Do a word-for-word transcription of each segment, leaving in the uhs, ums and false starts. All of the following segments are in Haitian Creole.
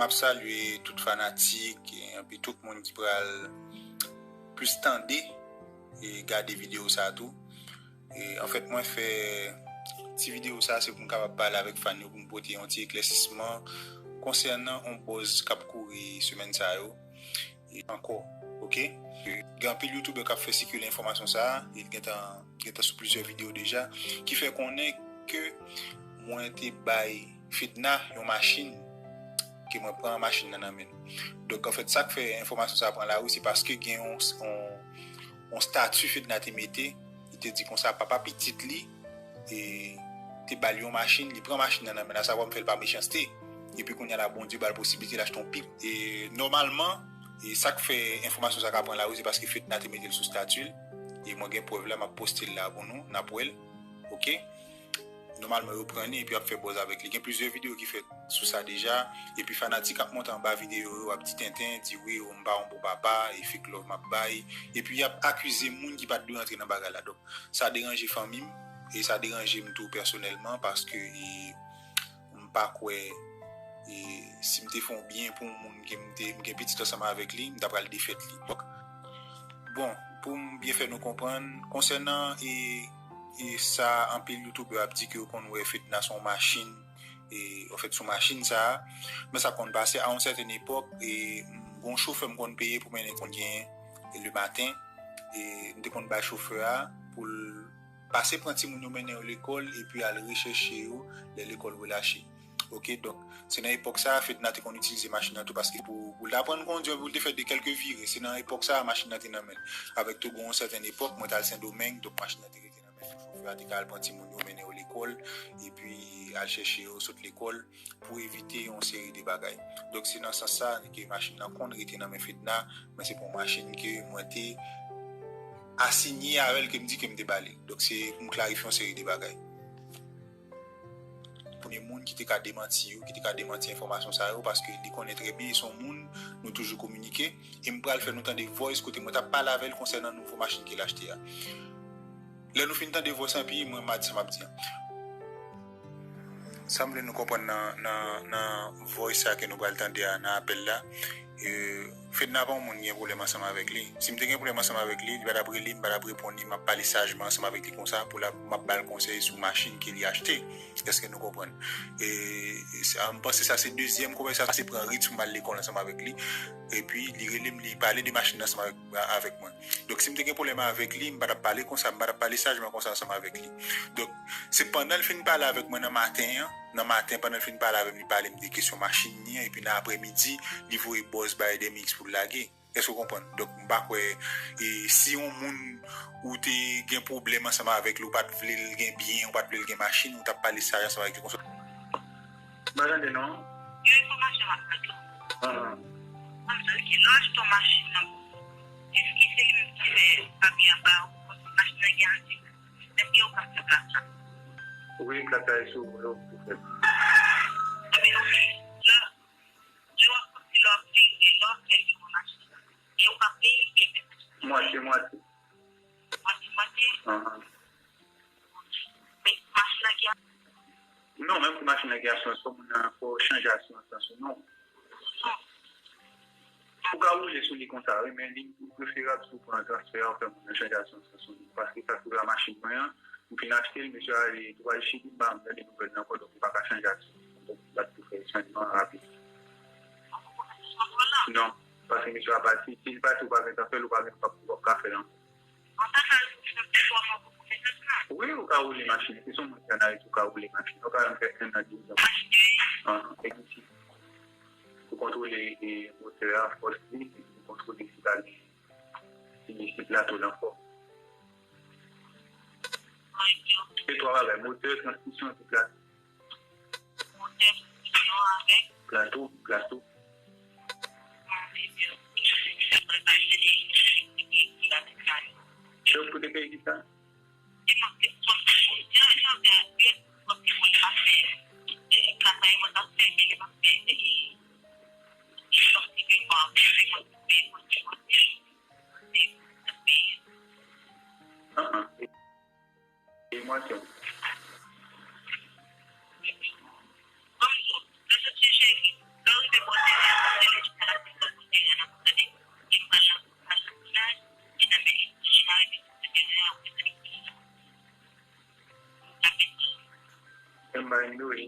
Ap salye tout fanatik, e, epi tout moun ki pral plis tande e gade videyo sa tou. E, anfèt, mwen fè ti videyo sa, se pou m kapab pale avèk fan yo, pou m pote yon ti eklèsisman konsènan yon buzz k ap kouri semèn sa yo. E ankò, oke? Gen anpil youtubè k ap fè sikile enfòmasyon sa a, e l gentan, gentan sou plizyè videyo deja, ki fè konnen ke mwen te bay Fedna yon machin, ke mwen pran machin nan nan men l. Donk, anfèt, sa k fè enfòmasyon sa a pran lari, se paske gen yon, yon, yon stati Fedna te mete, li te di konsa, papa pitit li, e, te ba l yon machin, li pran machin nan nan men l, asavwa m fè l pa mechanste. Epi kounye a la, Bondye ba l posiblite l achte yon pik. E nòmalman, e sa k fè enfòmasyon sa ka pran lari, se paske Fedna te mete l sou stati l. E mwen gen prèv la, m ap poste l la pou nou, n ap wè l. Oke? Nòmalman, yo pran li epi y ap fè buzz avèk li. Gen plizyè videyo ki fèt sou sa deja. Epi fanatik ap monte anba videyo yo, ap di tenten, di wi, o, m pa yon bon papa, e fake love m ap bay. Epi y ap akize moun ki pa t dwe antre nan bagay la. Donk, sa deranje fanmi m, e sa deranje m tou pèsonèlman, paske, e, m pa kwè, e, si m te fè yon byen pou yon moun ke m te, m gen pitit ansanm avèk li, m ta pral defèt li. Donk, bon, pou m byen fè nou konprann, konsènan, e, e sa anpil youtubè ap di ke yo konn wè Fedna se yon machin, e, anfèt, se yon machin sa a, men sa konn pase a yon sètèn epòk, e, m, gon chofè m konn peye pou mennen konn genyen, e, le maten, e, m te konn bay chofè a pou l pase pran timoun yo mennen yo lekòl, epi al rechèche yo lè lekòl relache. Oke, donk, se nan epòk sa a, Fedna te konn itilize machin nan tou, paske pou, pou l ta aprann kondwi, pou l te fè de kèlke vire, se nan epòk sa a, machin nan te nan men l. Avèk tou, gon yon sètèn epòk, mwen t al Sendomeng, donk machin nan te rete nan men m. Chofè a te ka al pran timoun yo, mennen yo lekòl, epi al chèche yo sot lekòl, pou evite yon seri de bagay. Donk, se nan sans sa ke machin nan konn rete nan men Fedna, men se pa yon machin ke mwen te asinye avè l ke m di ke m te ba li. Donk, se pou m klarifye yon seri de bagay. Premye moun ki te ka demanti yo, ki te ka demanti enfòmasyon sa yo, paske li konnen trè byen, e se yon moun nou toujou kominike, e m pral fè nou tande voice kote mwen t ap pale avè l konsènan nouvo machin ke l achte a. Lè nou fin tande voice an, epi mwen, m a di sa m ap di an. Sa m vle nou konprann nan, nan, nan voice sa ke nou pral tande a, nan apèl la, e, Fedna pa yon moun gen pwoblèm ansanm avèk li. Si m te gen pwoblèm ansanm avèk li, li pa t ap rele m, li pa t ap reponn li, m ap pale sajman ansanm avèk li konsa, pou l ap, m ap ba l konsèy sou machin ke li achte. Èske nou konprann? E, sa, m panse sa se dezyèm konvèsasyon, se pran rit pou m al lekòl ansanm avèk li. Epi, li rele m, li pale de machin nan ansanm avèk, avèk mwen. Donk, si m te gen pwoblèm avèk li, m pa t ap pale konsa, m pa t ap pale sajman konsa ansanm avèk li. Donk, se pandan l fin pale avèk mwen nan maten an, nan maten, pandan l fin pale avè m, li pale m de kesyon machin li an, epi nan aprèmidi, li voye buzz bay Edemix pou l lage. Èske w konprann? Donk, m pa kwè, e, si yon moun ou te gen pwoblèm ansanm avèk li, ou pa t vle l gen byen, ou pa t vle l gen machin, ou t ap pale sa ansanm avèk li konsa. M pa tande non. Gen enfòmasyon m ap ba w. Ah. Mwen di w ki lè w achte yon machin nan, èske se li menm ki fè papye a ba ou, paske machin nan gen atik, menm gen yon pati plat la. Wi, plat la e sou ou, ou fè. Ebyen, lè, lè w ap konti, lè w ap peye, lè w ap fè yon machin nan, e ou pa peye, e menm machin nan. Mwatye, mwatye. Mwatye, mwatye. Ahan. Men machin nan gen. Non, menm pou machin nan gen asirans, fò moun nan, fò chanje asirans lan sou non. Ou ka woule sou li konsa, wi, men li preferab si w pran transfè a, ou fè moun nan chanje asirans lan sou li. Paske sa k rive a machin mwen an, m fin achte l, mesye a ale twal Chili, m pa janm tande nouvèl li ankò, donk m pa ka chanje asirans lan. Donk m bat pou fè chanjman an rapid. Non, paske mesye a pati, si l pati, ou pa gen tan fè l, ou pa gen, ou p ap, ou p ap ka fè l ankò. An ta ka al pou fè pèfòmans pou pwofesè sa. Wi, ou ka woule machin. Se yon moun ki ann Ayiti, ou ka woule machin. Ou ka menm fè en an, de zan. Achte. An, e isit. Pou kontwole, e, motè a, fòs li, epi pou kontwole si pa gen, si, si plato l anfòm. Mwen di w. Se twa bagay, motè, transmisyon, epi plato. Motè, transmisyon avèk. Plato, plato. Chòf pou te peye kisa? Ah, ah. E mwen tou. Ban m di w, lè soti cheri, lè w rive bò tè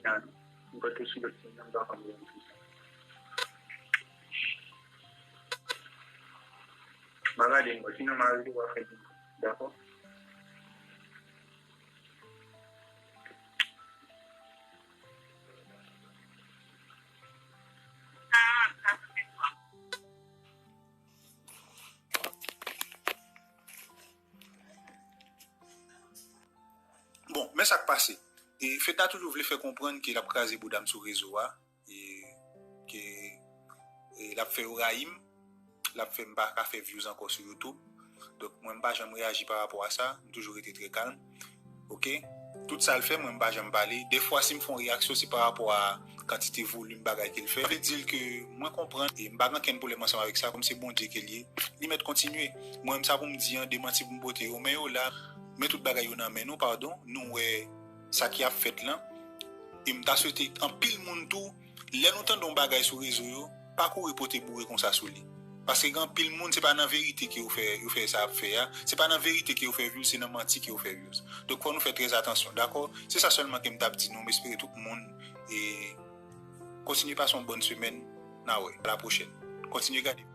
Mwen pa te sou lòt moun nan, m pa konn moun ki sa. M a gade, m wè, sinon m a rete w a fè byen. Dakò? Bon, men sa k pase. E Fedna toujou vle fè konprann ke l ap kraze bouda m sou rezo a, e ke e l ap fè yo rayi m, l ap fè m pa ka fè views ankò sou YouTube. Donk, mwen, m pa janm reyaji pa rapò a sa, m toujou rete trè kalm. Oke? Tout sa l fè, mwen, m pa janm pale. Dèfwa, si m fè yon reyaksyon, se pa rapò a kantite volim bagay ke l fè. Sa vle di l ke mwen konprann, e m pa gen okenn pwoblèm ansanm avèk sa, kòm se Bondye ke l ye, li mèt kontinye. Mwen menm, sa pou m di an, demanti pou m pote yo, men yo la, men tout bagay yo nan men nou, padon, nou wè sa ki ap fèt lan. E m ta swete anpil moun tou, lè nou tande yon bagay sou rezo yo, pa kouri pote boure konsa sou li. Paske gen anpil moun, se pa nan verite ke yo fè, yo fè sa y ap fè a, se pa nan verite ke yo fè views, se nan manti ke yo fè views. Donk, fò nou fè trè atansyon, dakò? Se sa sèlman ke m t ap di nou, m espere tout moun e kontinye pase yon bòn semèn, n a wè, a la pwochèn. Kontinye gade.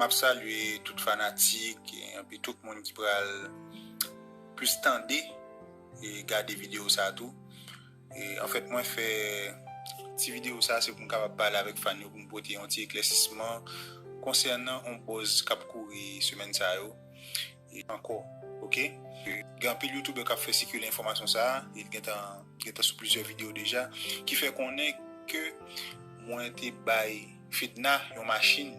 M ap salye tout fanatik, e, epi tout moun ki pral plis tande e gade videyo sa a tou. E, anfèt, mwen fè ti videyo sa a, se pou m kapab pale avèk fan yo, pou m pote yon ti eklèsisman konsènan yon buzz k ap kouri semèn sa yo. E ankò, oke? Gen anpil youtubè k ap fè sikile enfòmasyon sa a, e l gentan, gentan sou plizyè videyo deja, ki fè konnen ke mwen te bay Fedna yon machin,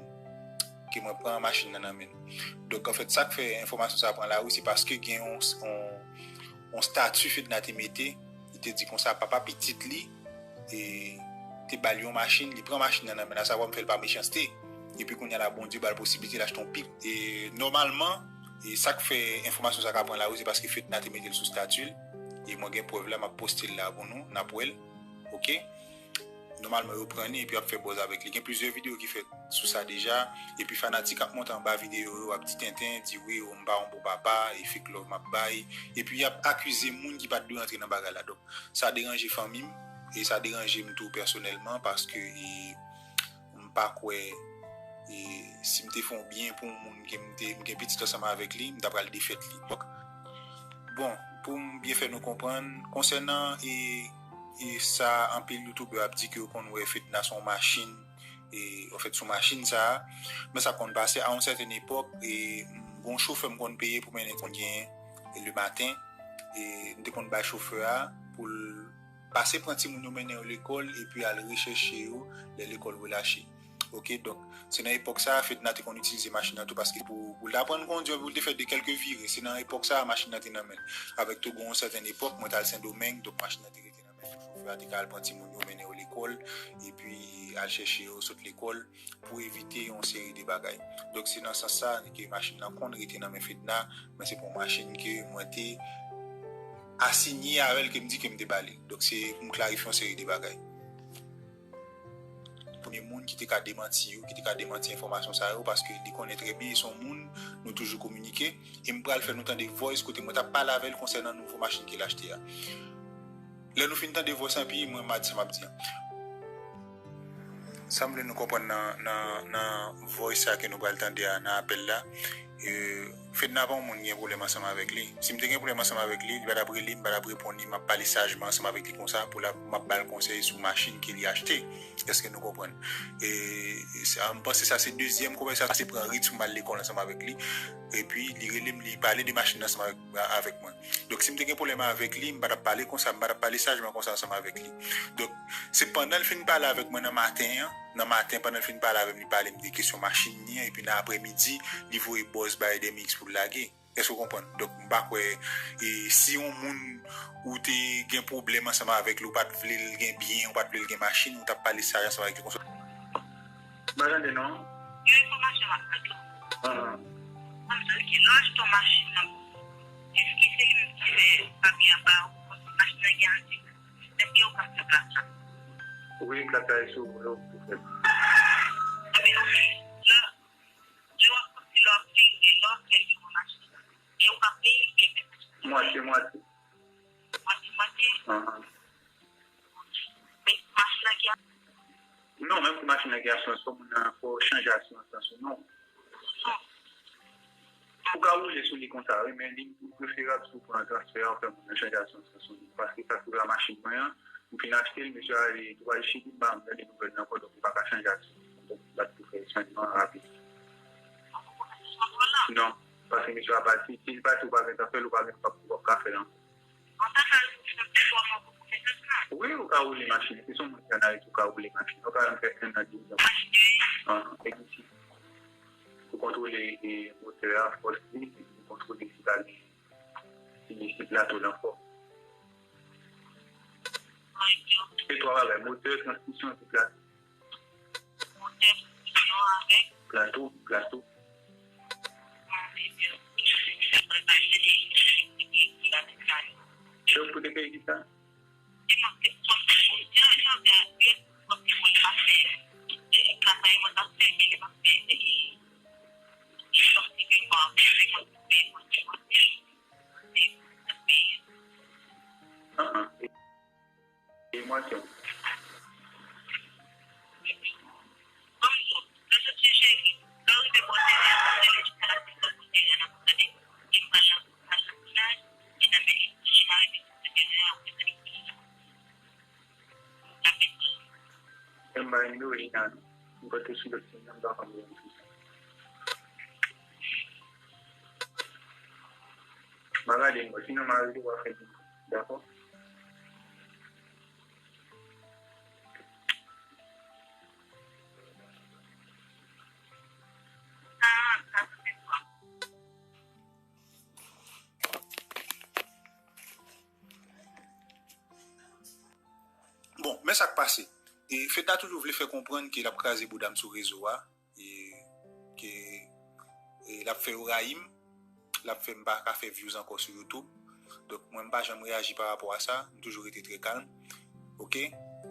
ke mwen pran machin nan nan men l. Donk, anfèt, sa k fè enfòmasyon sa a pran lari, se paske gen yon, yon, yon stati Fedna te mete, li te di konsa, papa pitit li, e, te ba l yon machin, li pran machin nan nan men l, asavwa m fè l pa mechanste. Epi kounye a la, Bondye ba l posiblite l achte yon pik. E nòmalman, e sa k fè enfòmasyon sa ka pran lari, se paske Fedna te mete l sou stati l. E mwen gen prèv la, m ap poste l la pou nou, n ap wè l. Oke? Nòmalman, yo pran li epi y ap fè buzz avèk li. Gen plizyè videyo ki fèt sou sa deja. Epi fanatik ap monte anba videyo yo, ap di tenten, di wi, o, m pa yon bon papa, e fake love m ap bay. Epi y ap akize moun ki pa t dwe antre nan bagay la. Donk, sa deranje fanmi m, e sa deranje m tou pèsonèlman, paske, e, m pa kwè, e, si m te fè yon byen pou yon moun ke m te, m gen pitit ansanm avèk li, m ta pral defèt li. Donk, bon, pou m byen fè nou konprann, konsènan, e, e sa anpil youtubè ap di ke yo konn wè Fedna se yon machin, e, anfèt, se yon machin sa a, men sa konn pase a yon sètèn epòk, e, m, gon chofè m konn peye pou mennen konn genyen, e, le maten, e, m te konn bay chofè a pou l pase pran timoun yo mennen yo lekòl, epi al rechèche yo lè lekòl relache. Oke, donk, se nan epòk sa a, Fedna te konn itilize machin nan tou, paske pou, pou l aprann kondwi, pou l te fè de kèlke vire, se nan epòk sa a, machin nan te nan men l. Avèk tou, gon yon sètèn epòk, mwen t al Sendomeng, donk machin nan te rete nan men l. Chofè a te ka al pran timoun yo, mennen yo lekòl, epi al chèche yo, sot lekòl, pou evite yon seri de bagay. Donk, se nan sans sa ke machin nan konn rete nan men Fedna, men se pa yon machin ke mwen te asinye avè l, ke m di ke m te ba li. Donk, se pou m klarifye yon seri de bagay. Premye moun ki te ka demanti yo, ki te ka demanti enfòmasyon sa yo, paske li konnen trè byen, e se yon moun nou toujou kominike, e m pral fè nou tande voice kote mwen t ap pale avè l konsènan nouvo machin ke l achte a. Lè nou fin tande voice lan, epi mwen, m a di sa m ap di an. Sa m vle nou konprann nan, nan, nan voice sa ke nou pral tande a, nan apèl la, e, Fedna pa yon moun gen pwoblèm ansanm avèk li. Si m te gen pwoblèm ansanm avèk li, li pa t ap rele m, li pa t ap reponn li, m ap pale sajman ansanm avèk li konsa, pou l ap, m ap ba l konsèy sou machin ke li achte. Èske nou konprann? E, e sa, m panse sa se dezyèm konvèsasyon, se pran rit pou m al lekòl ansanm avèk li. Epi, li rele m, li pale de machin nan ansanm avèk, avèk mwen. Donk, si m te gen pwoblèm avèk li, m pa t ap pale konsa, m pa t ap pale sajman konsa ansanm avèk li. Donk, se pandan l fin pale avèk mwen nan maten an, nan maten, pandan l fin pale avè m, li pale m de kesyon machin li an, epi nan aprèmidi, li voye bòz ba Edemix pou l lage. Èske w konprann? Donk, m pa kwè, e, si yon moun ou te gen pwoblèm ansanm avèk li, ou pa t vle l gen byen, ou pa t vle l gen machin, ou t ap pale sa ansanm avèk li konsa. M pa tande non. Yon enfòmasyon m ap ba w. Ah. Kòmsi lè w achte yon machin nan, èske se li menm ki fè papye an ba ou, kòmsi machin nan gen atik? Èske ou ka fè plat la? Wi, plat la e sou ou pou fè. Ebyen, lè, lè w ap soti, lè w ap vini, lè w ap fè yon machin, e ou ka peye, ou ka fè machin nan. Mwatye, mwatye. Mwatye, mwatye? Ahan. Men machin nan ki a- Non, menm pou machin nan ki asirans, fò moun nan, fò chanje asirans lan sou non. Ou ka woule sou li konsa, wi, men li preferab si w pran transfè a, ou fè moun nan chanje asirans lan sou li. Paske sa se machin mwen an, m fin achte l, mesye a, li, li pral Chili, m pa janm tande nouvèl li ankò, donk li pa ka chanje asirans lan. Donk, m pa t pou fè chanjman an rapid. Non, paske mesye a pati, si li pati, ou pa gen tan fè l, ou pa gen, ou p ap ka fè l ankò. Wi, ou ka woule machin. Si se yon moun ki ann Ayiti, ou ka woule machin. Ou ka menm fè en an, de zan. Ah, e isit, ou kontwole, e, motè a, fòs li, epi ou kontwole si pa gen, si, si plato l anfòm. Se twa bagay, motè, transmisyon, epi plato. Motè, transmisyon avèk? Plato, plato. Yo pou te peye ki sa? Ah, ah. E mwen tou. E m pa gen nimewo Jina non. M pote sou lòt moun nan, m pa konn moun sou sa. M a gade m wè, sinon m a rele w a fè moun. Dakò? Bon, men sa k pase. E Fedna toujou vle fè konprann ke l ap kraze bouda m sou rezo a, e ke, e l ap fè yo rayi m, l ap fè m pa ka fè views ankò sou YouTube. Donk, mwen, m pa janm reyaji pa rapò a sa, m toujou rete trè kalm. Oke?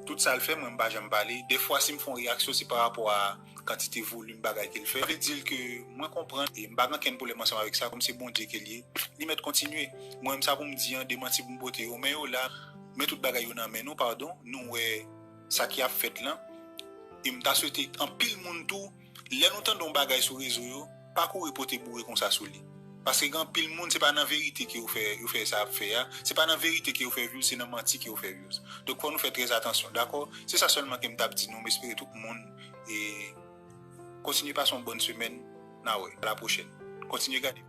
Tout sa l fè, mwen, m pa janm pale. Defwa, si m fè yon reyaksyon, se pa rapò a kantite volim bagay ke l fè. Sa vle di l ke mwen konprann, e m pa gen okenn pwoblèm ansanm avèk sa, kòm se Bondye ke l ye. Li mèt kontinye. Mwen menm sa pou m di an, demanti pou m pote yo, men yo la, men tout bagay yo nan men nou, padon, nou wè sa ki ap fèt lan. E m ta swete anpil moun tou, lè nou tande yon bagay sou rezo yo, pa kouri pote boure konsa sou li. Paske gen anpil moun, se pa nan verite ke yo fè, yo fè sa y ap fè a, se pa nan verite ke yo fè views, se nan manti ke yo fè views. Donk, fò nou fè trè atansyon, dakò? Se sa sèlman ke m t ap di nou, m espere tout moun, e, kontinye pase yon bòn semèn, n a wè, a la pwochèn. Kontinye gade.